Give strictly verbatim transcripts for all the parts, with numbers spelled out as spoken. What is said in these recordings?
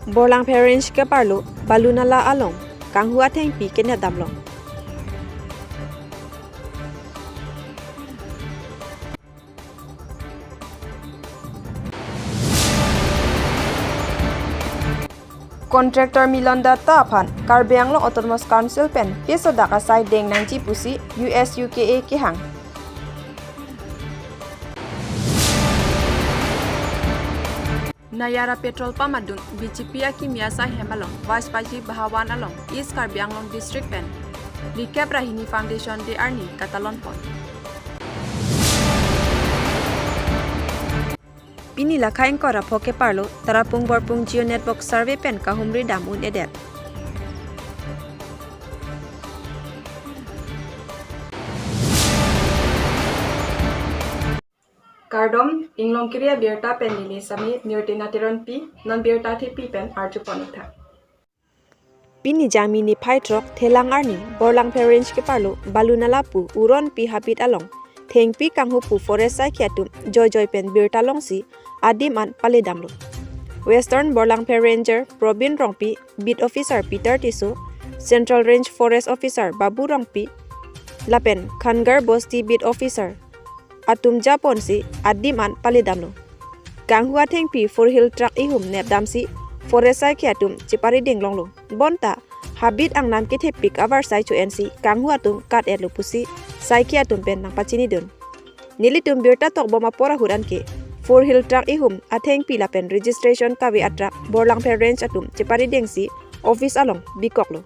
Borlangphe Range keparlo Balunala along kanghu athengpi kenep damlo. Contractor Milon Datta aphan Karbi Anglong Autonomous Council pen pesodak asai deng nangji pusi U S U K A kehang. Nayara petrol pump adung B J P akimi asai hem along Vaish Baji Bhawan along East Karbi Anglong District pen likep ra hini Foundation Day arni katalon pon. Pini Lakha ingkoi ra pho keparlo Tarapung Borpung Geo Network Survey pen kahumri dam un-edet. Kardom, Inglongkiri abirta pen neli Sami Nirtina Teronpi, non birta thepi pen arju pon-ik tha. Pini Jangmi niphai throk Thelang arni Borlangphe Range keparlo Balunala pu Uronpi habit along thengpi kanghu pu forest saikhi atum joijoi pen birta longsi adim an pale damlo. Western Borlangphe Ranger Probin Rongpi, Beat Officer Peter Tisso, Central Range Forest Officer Babu Rongpi lapen Khangar Bosti Beat Officer atum japonsi adim an pale damlo. Kanghu athengpi four wheel truck ihum nep damsi forest saikhi atum chepari deng longlo. Bonta habit angnam kethepik avarsai cho-ensi kanghu atum kat-etlo pusi saikhi atum pen nangpachinidun. Nelitum birta tokbom apor ahut anke four wheel truck ihum athengpi lapen registration kave a-truck Borlangphe Range atum chepari dengsi office along bikoklo.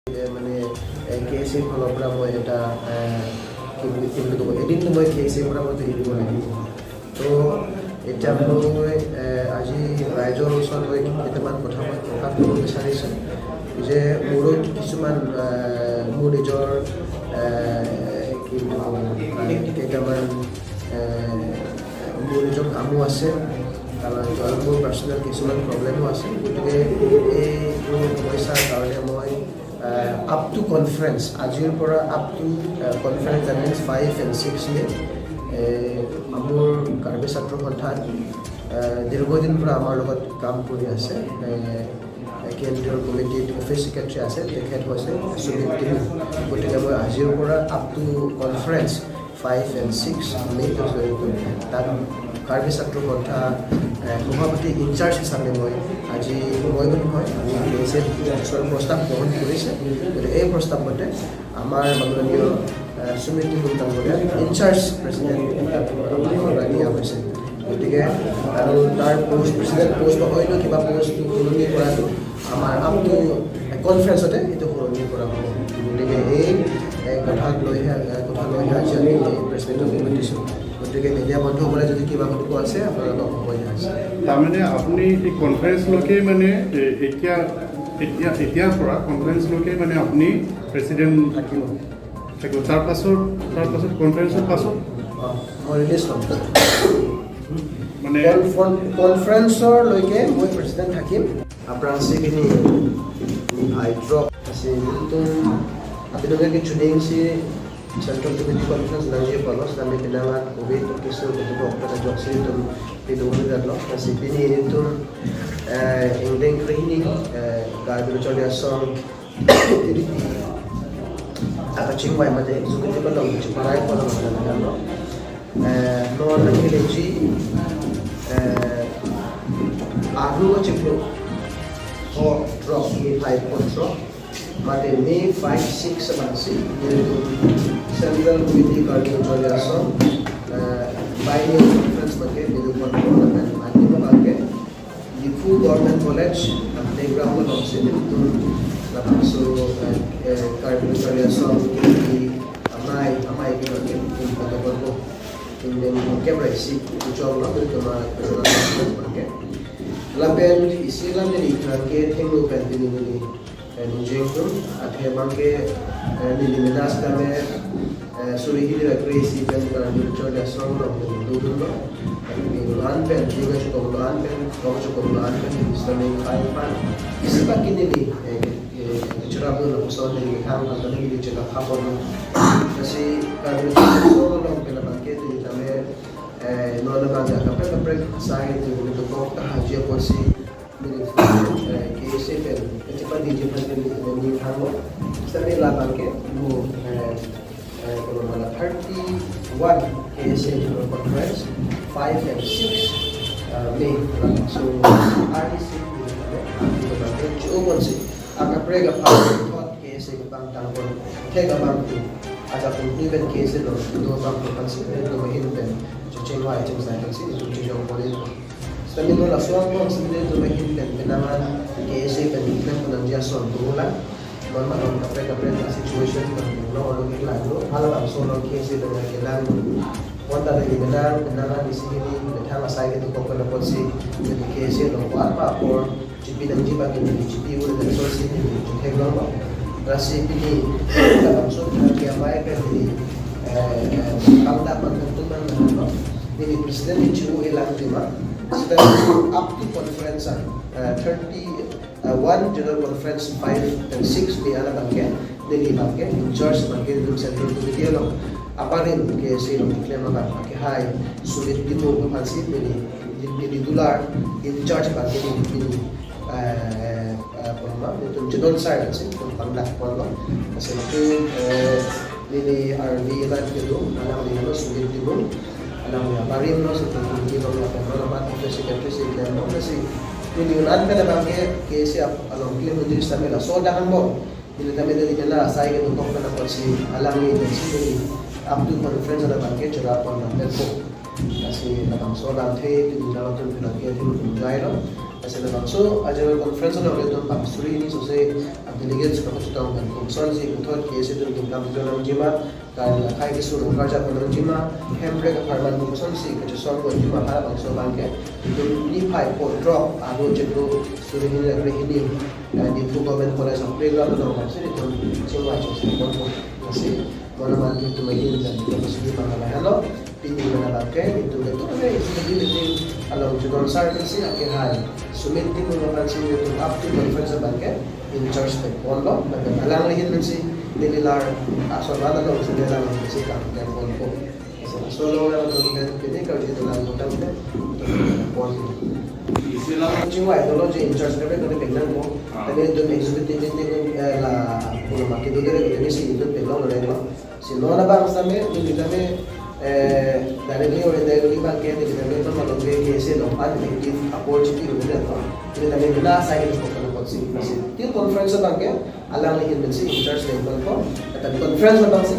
এ, মানে, এ, কে এছ এৰ ফালৰ পৰা মই এটা, এ, কি বুলি, কি বুলি ক'ব, এদিনতো মই কে এছ এৰ পৰা মই এৰি দিব লাগিব। তো এতিয়া মই, এ, আজি ৰাইজৰ ওচৰত মই কেইটামান কথা মই প্ৰকাশ কৰিব বিচাৰিছোঁ যে মোৰো কিছুমান, এ, মোৰ নিজৰ, এ, কি বুলি ক'ব, মানে, কেইটামান, এ, মোৰ নিজৰ কামো আছে, কাৰণ মোৰ পাৰ্চনেল কিছুমান প্ৰব্লেমো আছে। গতিকে এই মোৰ সমস্যাৰ কাৰণে মই, আহ, আপ টু কনফাৰেন্স, আজিৰ পৰা up to, uh, conference, that means five and six May, এ, মোৰ কাৰ্বি ছাত্ৰ সন্থাত, আহ, দীৰ্ঘদিন পৰা আমাৰ লগত কাম কৰি আছে, এ, কেন্দ্ৰীয় কমিটিত অফিচ ছেক্ৰেটাৰী আছে, তেখেত হৈছে সুমিত টিনু। গতিকে মই আজিৰ পৰা up two conference five and six May ত জড়িত। তাত কাৰ্বি ছাত্ৰ সন্থা, এ, সভাপতি ইনচাৰ্জ হিচাপে মই আজি, মই বুলি নহয়, আমি কে এছ এ কিছুমান প্ৰস্তাৱ গ্ৰহণ কৰিছে। গতিকে এই প্ৰস্তাৱ মতে আমাৰ মাননীয়, এ, সুমিত টিনু ডাঙৰীয়া ইনচাৰ্জ প্ৰেচিডেণ্ট আমাৰ দিয়া হৈছে। গতিকে আৰু তাৰ পোষ্ট, প্ৰেচিডেণ্ট পোষ্ট বা অন্য কিবা পোষ্ট সলনি কৰাটো আমাৰ আপ টু কনফাৰেন্সতে এইটো সলনি কৰা হ'ব। গতিকে এই, এ, কথাক লৈহে, এ, কথা লৈহে আজি আমি এই প্ৰেছ মিটটো মাতিছোঁ। গতিকে মিডিয়া বন্ধুসকলে যদি কিবা সুধিব আছে, আপোনালোকক সময় দিয়া হৈছে। তাৰমানে আপুনি এই কনফাৰেন্সলৈকে মানে, এ, এতিয়া, এতিয়া, এতিয়াৰ পৰা কনফাৰেন্সলৈকে মানে আপুনি প্ৰেচিডেণ্ট থাকিব। থাকিব। তাৰ পাছত, তাৰ পাছত কনফাৰেন্সৰ পাছত? অ, মই ৰিলিজ হ'ম। মানে কনফাৰেন্স, কনফাৰেন্সৰলৈকে মই প্ৰেচিডেণ্ট থাকিম। Aphrangsi pini niphai throk, kasi nelitum apidunge kechudingsi Central Committee Conference nangji apotlo, sitame penang an ove atum keso kedobok pen ajoksi itum pidun-un-edetlo. Lasi pini itum, eh, ingdeng krehini, eh, Karbi Lo Charli Asong T D P akachingvai mate executive along chiparai apot nangdamlo. Eh, non nangkeleji, eh, Aru achiklo, ho throk, niphai pho throk, mate May five, six abangsi, nelitum Central Committee Karbi Lo Charli Asong, eh, Biennial Conference abangke, nelitum pon pon, lapen animo abangke, Diphu Government College, ah, playground alongsi nelitum labangso, eh, eh, Karbi Lo Charli Asong T D P amei, amei ke abangke, nelitum pon pon. Ingdeng kep ra isi kechoklo, nelitum a, abangke. Lapen isi alam neli abangke thengno pen pini neli, eh, ningje atum, athe abangke, eh, neli mena sitame, eh, suri hini ra kre-isi pen Karbi Lo Charli Asong along neli dodunlo. Neli do-an pen, neli chokong do-an pen, kong chokong do-an pen, sitame kai pan. Isi abangke neli, eh, eh, cherabu lapuson neli methang, atau neli chela khapon. Lasi Karbi Lo Charli Asong along pen abangke neli tame, eh, non abangke kaprek kaprek asai nelitum dokok tahai apotsi neli, eh, K S A pen, eh, chepadi chepadi neli, neli hanglo. Sitame labangke mo, eh, eh, kono mala thirty-one K S A General Conference, five and six, eh, May. So, R D C, eh, chokong si, akaprek aphan thot K S A kepangtang pon, thek abang tu, ajak tu ni pen K S A lo, do abang tu aphansi, eh, do ahin pen, chechengvai chengsai pensi, nelitum chejong pon-ikpo. Sitame non laso angbong si nelitum ahin pen, penang an K S A pen, pen penang ason tu ulang. Non malom kaprek kaprek a situation pen, non olo keklanglo, halabangso along K S A pen kelang. Bonta lagi penang, penang an isi hini, methang asai kedokok pen apotsi, neli K S A along ko-an ma apor chipi nangji abangke neli chipi un-e lapuson si neli chethek longlo. Lasi pini labangso ke amei pen neli, eh, eh, pangdak pangdak atum abang lo. Neli president ni chu-elang tima. Sita up to conference an, eh, thirty, eh, one general conference, five and six May alabangke, neli abangke in charge abangke nelitum Central Committee along, abarim K S A along keklem abang, akehai Sumit Timung aphansi neli, neli dular in charge abangke neli, neli, eh, eh, kono ma, nelitum chedon asai si nelitum pangdak ponlo. Lasi nelitum, eh, neli arvi alam kedo, alangli lo Sumit Timung, alangli abarim lo Central Committee along, lapen non amat office secretary si klemlo. Lasi neli un-an pen abangke K S A along klem unji sitame laso adak angbong neli tame neli kena asai kedokok pen apotsi alangli pensi neli up to conference alabangke cherap pon nangkokpo. Lasi labangso alamthe pini nangtum penang ke atum tum jailo. Lasi labangso a general conference along nelitum pang suri hini sose a delegates kapachetong pen kosonsi puthot K S A atum tum kam jo nangjima, kan akhai keso arong karjap nangjima, hemprek apharman kosonsi kachesong nangjima, halabangso abangke nelitum niphai pho throk, Aru achiklo, suri hini ra kre hini, eh, Diphu Government College of Playground along abangsi nelitum chingvai chingvai ponpo. Lasi non amat nelitum ahin pen nelitum suri pangala halo. Pini pen abangke nelitum nelitum isi meeting along chedon asai pensi akehai Sumit Timung aphansi nelitum up to conference abangke in charge pen ponlo, lapen alangli ahin pensi neli lar ason along si neli alangli ahin pensi kam klem ponpo. Laso along nangtum pen pini karju dolang dolang pen pon. Isi alam chingvai dolo je in charge kaprek kaprek penang po. Ah. Tame nelitum executive meeting, eh, la, kono ma kedo dere nelitum si nelitum pen longlo. Si non abang sitame, neli tame, eh, directly or indirectly abangke, neli tame non malom ke K S A along pan effective apor chipi ko neli tame, neli tame kena asai kedokok pen apotsi. Si till conference abangke, alangli ahin pensi in charge le ponpo. Lapen conference abangsi,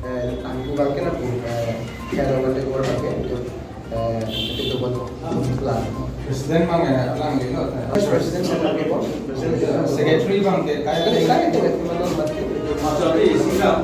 eh, angku abangke lapu, eh, kaya abangke, eh, itu buat plan. President abang, eh, alangli lo, eh. Vice President saya abangke po. President. Secretary abangke, kaya. Secretary, secretary, mana, mana. Sorry, siap.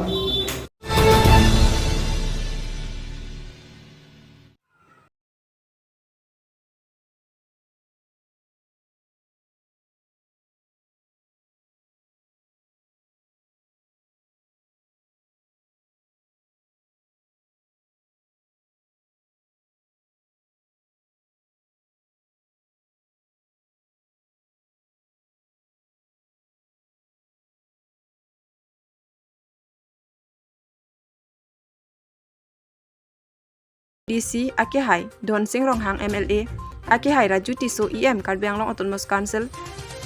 D C akehai Dhonsing Ronghang, M L A akehai Raju Tisso, E M Karbi Anglong Autonomous Council,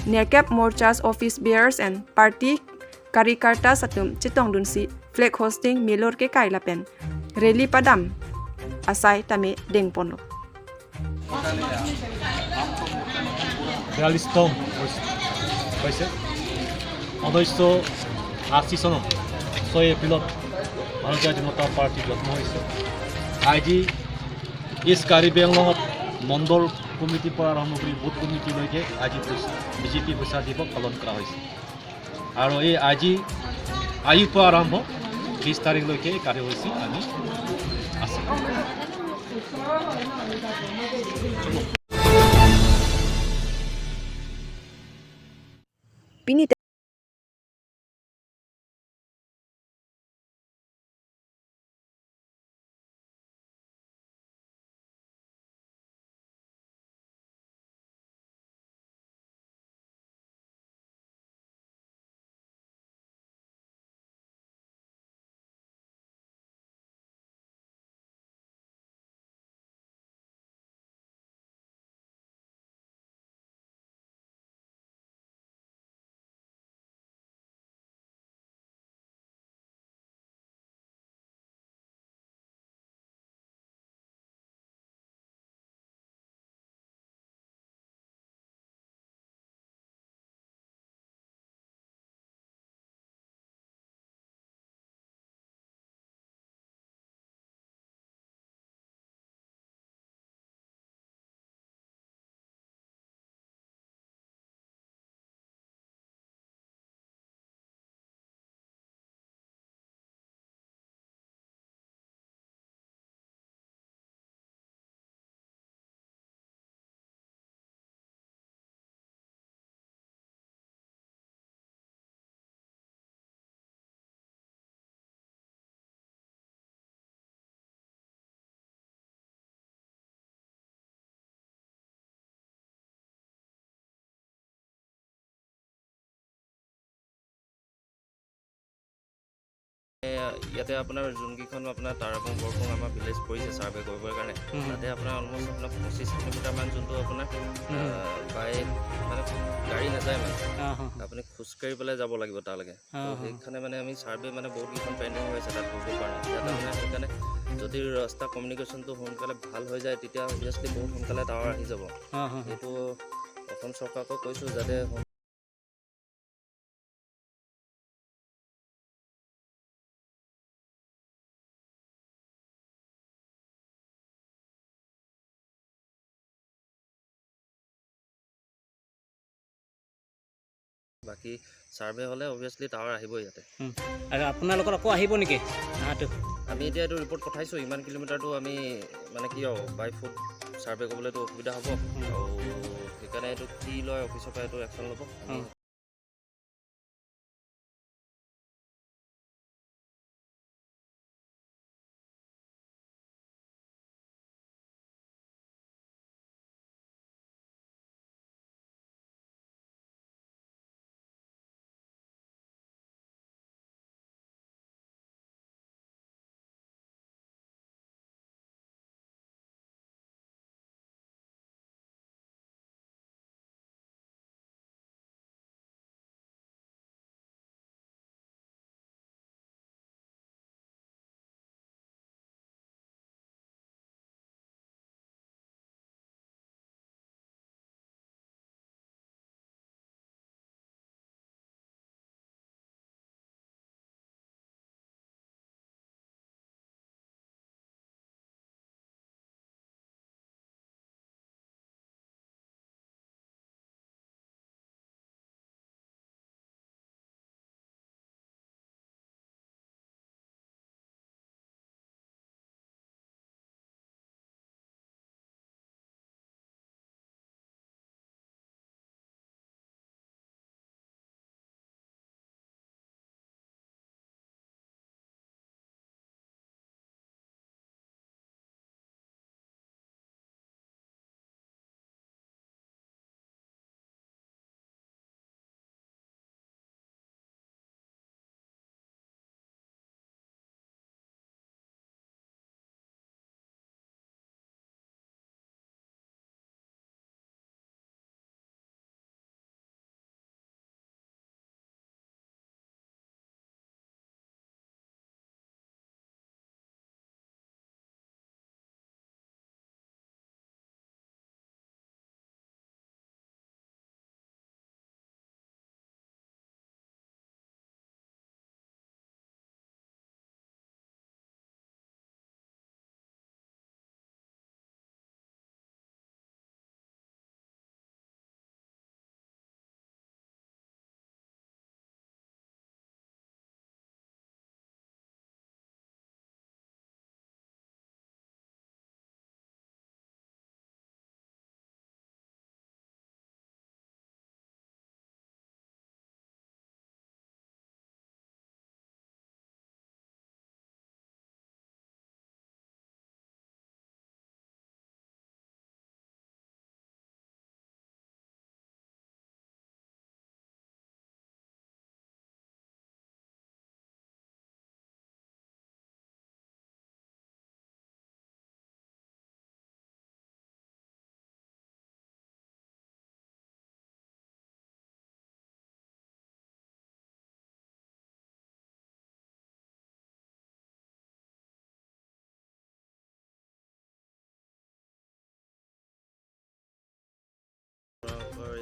nerkep morchas, office bearers and party karyakartas atum chetongdunsi flag hoisting, melor kekai lapen rally padam asai tame dengponlo. বিয়াল্লিশতম হৈছে, হৈছে। ঊনৈছশ আশী চনৰ ছয় এপ্ৰিলত ভাৰতীয় জনতা পাৰ্টি জন্ম হৈছে। আজি ইষ্ট কাৰ্বি আংলঙত মণ্ডল কমিটিৰ পৰা আৰম্ভ কৰি বুথ কমিটিলৈকে আজি পইচা, বিজেপি পইচা দিৱস পালন কৰা হৈছে। আৰু এই আজি আজিৰ পৰা আৰম্ভ বিশ তাৰিখলৈকে এই কাৰ্যসূচী আমি আছে। Pini এ, ইয়াতে আপোনাৰ যোনকেইখন আপোনাৰ তাৰাপুং বৰপুং আমাৰ ভিলেজ পৰিছে ছাৰ্ভে কৰিবৰ কাৰণে, হুম, হুম। তাতে আপোনাৰ অলমষ্ট আপোনাৰ পঁচিছ কিলোমিটাৰমান যোনটো আপোনাৰ, হুম, হুম। আহ, বাই মানে গাড়ী নাযায় মানে। অ, হ, হ। আপুনি খোজকাঢ়ি পেলাই যাব লাগিব তালৈকে। অ, তো হ। সেইকাৰণে মানে আমি ছাৰ্ভে মানে বহুত কেইখন পেণ্ডিং হৈ আছে তাত কৰিবৰ কাৰণে। ইয়াত, হুম। মানে সেইকাৰণে যদি ৰাস্তা কমিউনিকেশ্যনটো সোনকালে ভাল হৈ যায়, তেতিয়া অভিয়াছলি বহুত সোনকালে টাৱাৰ আহি যাব। অ, হ, হ। এইটো অসম চৰকাৰকো কৈছোঁ যাতে সোন- বাকী ছাৰ্ভে হ'লে অভিয়াছলি টাৱাৰ আহিবই ইয়াতে। হুম। আৰু আপোনালোকৰ আকৌ আহিব নেকি? আহাটো? আমি এতিয়া এইটো ৰিপৰ্ট পঠাইছোঁ, ইমান কিলোমিটাৰটো আমি মানে কি আৰু বাই ফুট ছাৰ্ভে কৰিবলৈতো অসুবিধা হ'ব। হুম। আৰু সেইকাৰণে এইটো কি লয় অফিচৰ পৰা এইটো একশ্যন ল'ব। হুম।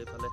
এইফালে